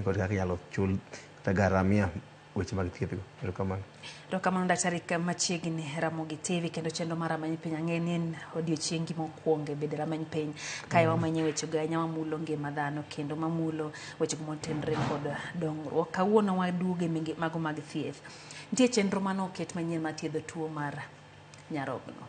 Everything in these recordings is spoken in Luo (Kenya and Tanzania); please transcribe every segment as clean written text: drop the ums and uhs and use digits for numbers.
Kod kaka inyalo chul kata garamia weche mag thieth go. Erokamano. Erokamano daktari. Machiegni Ramogi TV kendo chenro mar Rameny Piny. Ang'e ni en odiochiengi mokwongo e bedo Rameny Piny kae wamenyo wechego ahinya mamulo ngima dhano kendo mamulo wechego motenore kod dongruok. Kawuono waduogo e mago mag thieth. Nitie chenro mane oket manyien mar thiedho tuo mar nyarogno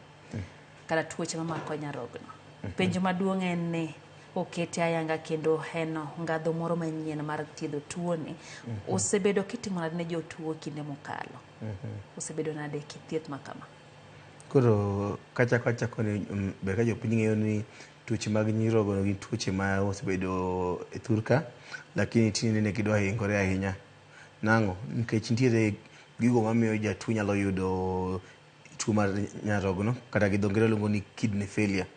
kata tuoche mamako nyarogno. Penjo maduong' en ni okete ayanga kendo en ngadho moro manyien mar thiedho tuoni. Osebedo kitimo nade ne jotuo kinde mokalo? Osebedo nade thieth ma kama? Koro kachako achako ni ber ka jopiny ng'eyo ni tuoche mag nyirogo gin tuoche ma osebedo e thur ka, lakini tinde ne gidwa hingore ahinya. Nang'o? Nikech nitiere gigo mamiyo jatuo nyalo yudo tuo mar nyarogno, kata gi dho ngere luongo ni kidney failure.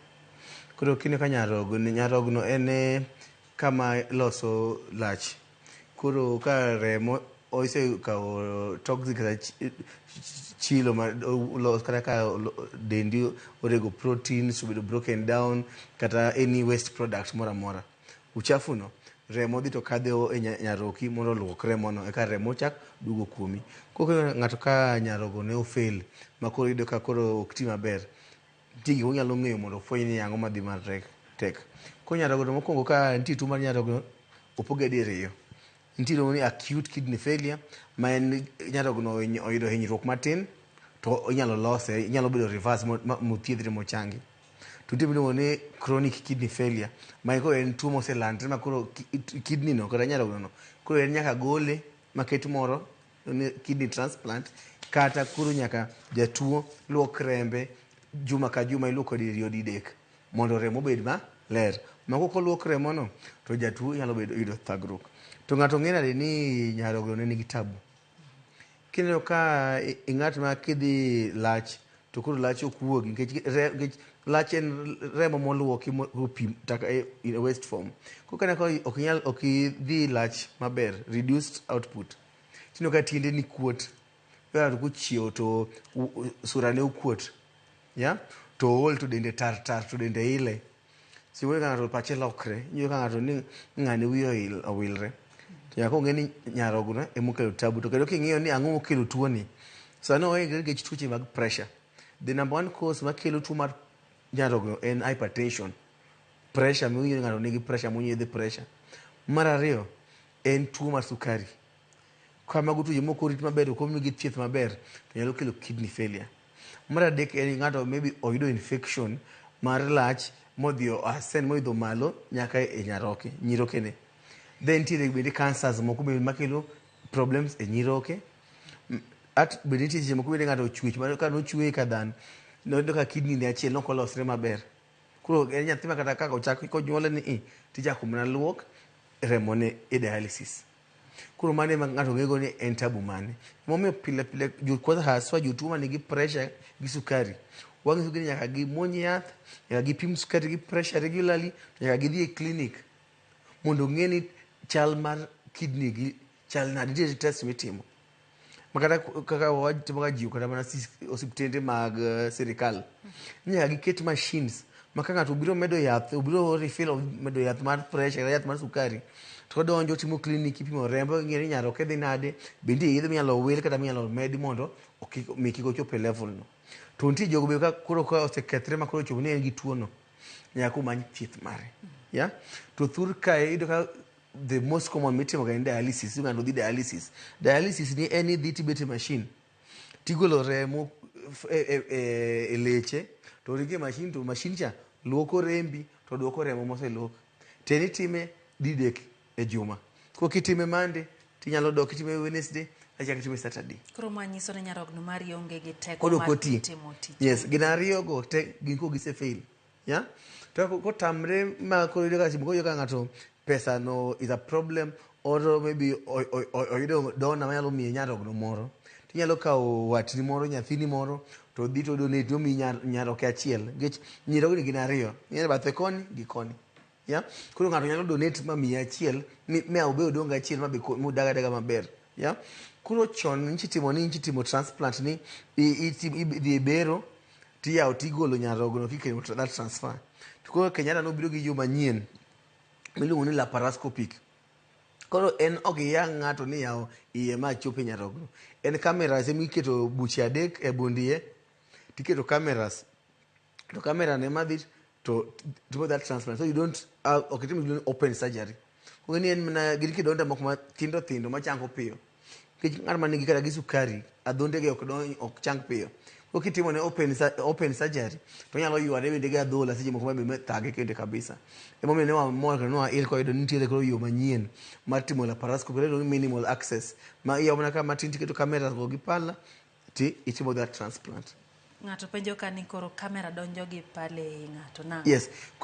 Koro kineno ka nyarogno, nyarogno en kama loso lach. Koro ka remo osekawo toxic kata chilo ma kata ka dendi orego proteins obedo broken down kata any waste product moro amora. Uchafu no remo dhi to kadho e nyaroki mondo oluok remo no eka remo chak duogo kuomi. Koro ng'ato ka nyarogo ne ofail ma koro iyudo ka koro ok ti maber, nitie gik monyalo ng'eyo mondo ofweny ni ang'o madhi matek tek. Koro nyarogno mokwongo ka nitie tuo mar nyarogno opoge diriyo. Nitie iluongo ni acute kidney failure ma en nyarogno oyudo hinyruok matin to inyalo lose, inyalo bedo reverse mothiedhre mochangi. To nitie miluongo ni chronic kidney failure ma koro en tuo moselandre ma koro kidney no kata nyarogno no koro en nyaka gole maket moro ni kidney transplant, kata koro nyaka jatuo luok rembe juma ka juma, iluoko diriyo didek mondo remo obed maler. Ma kok oluok remo no to jatuo nyalo bedo yudo thagruok. To ng'ato ng'e nade ni nyarogno ne nigi tabu? Kineno ka ng'at ma kidhi lach to koro lach ok wuogi nikech lach en remo moluoki mopim taka in a waste form. Koro kaneno ka ok inyal, ok idhi lach maber, reduced output, tineno ka tiendeni kuot, ng'ato kochiewo to sura ne okuot ya to ool to dende tar tar to dende ile. Siwuoyo ka ng'ato pache lokre, iwinjo ka ng'ato ni ng'ani wiye owilre. To nyaka ong'e ni nyarogno emokelo tabu. To kendo king'iyo ni ang'o mokelo tuoni, sani oikre nikech tuoche mag pressure. The number one cause makelo tuo mar nyarogno en hypertension. Pressure miwinjo ni ng'ato nigi pressure monyiedhe pressure. Mar ariyo en tuo mar sukari. Ka mago tuoche mok orit maber, ok omigi thieth maber, to nyalo kelo kidney failure. Mar adek en ng'ato maybe oyudo infection mar lach modhi o ascend moidho malo nyaka e nyaroke, nyirokene. Then nitiere bende cancers moko bende makelo problems e nyiroke. At bende nitie seche moko bende ng'ato ochwech ma ka nochweye ka dhano, noyudo ka kidney ne achiel nok olosre maber. Koro en nyathi ma kata kaka ochak konyuole ni i tichako mana luok remone e dialysis. Koro mano ema ng'ato ng'ego ni en tabu mane. Emomiyo pile pile kwanza haswa jotuo man gi pressure gi sukari, wang'iso gi ni nyaka gimuony yath, nyaka gipim sukari gi pressure regularly, to nyaka gidhi e clinic mondo ong'e ni chal mar kidney gi chal nade. Nitiere test mitimo. Makata kaka watimo ga jiwo kata mana osiptende mag sirikal ni nyaka giket machines ma ka ng'ato obiro medo yath, obiro refill medo yath mar pressure kata yath mar sukari, to odonjo otimo clinic, ipimo rembe, ing'e ni nyaroke dhi nade, be nitie yedhe minyalo wil kata minyalo medi mondo mi kik ochop e level no. To nitie jogo be ka koro ka osekethre ma koro ochopo ni en gi tuo no, nyaka omany thieth mare. Yeah? To thur kae iyudo ka the most common mitimo ga en dialysis. Ng'ato dhi dialysis. Dialysis ni en idhi tibet e machine tigolo remo e leche to ringe machine, to machine cha luoko rembi to duoko remo moseluok. To en itime didek e juma. Koro kitime Monday tinyalo dok itime Wednesday achak itime Saturday. Koro ma nyiso ni nyarogno mari onge gi teko mar timo tich. Yes, gin ariyo go te gin koro gise fail. Yeah? To kotamre ma koro iyudo ka iyudo ka ng'ato pesa no is a problem or maybe oyudo donor manyalo miye nyarogno moro. Tinyalo kawo watni moro, nyathini moro to dhi to donate omiyi nyaroke achiel nikech nyirogni gin ariyo. Ng'e bathe koni gi koni. Yeah? Koro ng'ato nyalo donate ma miye achiel mi obe odong' achiel ma be mudag adaga maber. Yeah? Koro chon nyichi timo ni nyichi timo transplant ni idhi e bero tiyawo tigolo nyarogno kikelo that transfer. To koro Kenyatta nobiro gi yo manyien miluongo ni laparoscopic. Koro en ok iyang' ng'ato ni yawo iye ma chop e nyarogno. En cameras ema iketo buche adek e bund iye, tiketo cameras to camera ne madhi to timo that transplant. So you don't ok itim gimiluongo ni open surgery. Koro ni en mana gin kidonda moko matindo tindo machango piyo. Nikech ng'at man nigi kata gi sukari, adhonde ge ok donj ok chang piyo. Koro kitimo ne open surgery to onyalo yware bende gi adhola seche moko mabe thage kende kabisa. Emomiyo ne wamor kendo ne wail kwayudo ni nitiere koro yo manyien mar timo laparoscopy iluongo ni minimal access ma iyawo mana ka matin tiketo camera go gi pala ti itimo that transplant. Ng'ato penjo ka ni koro kamera donjo gi pale ei ng'ato nang'o? Yes. Koro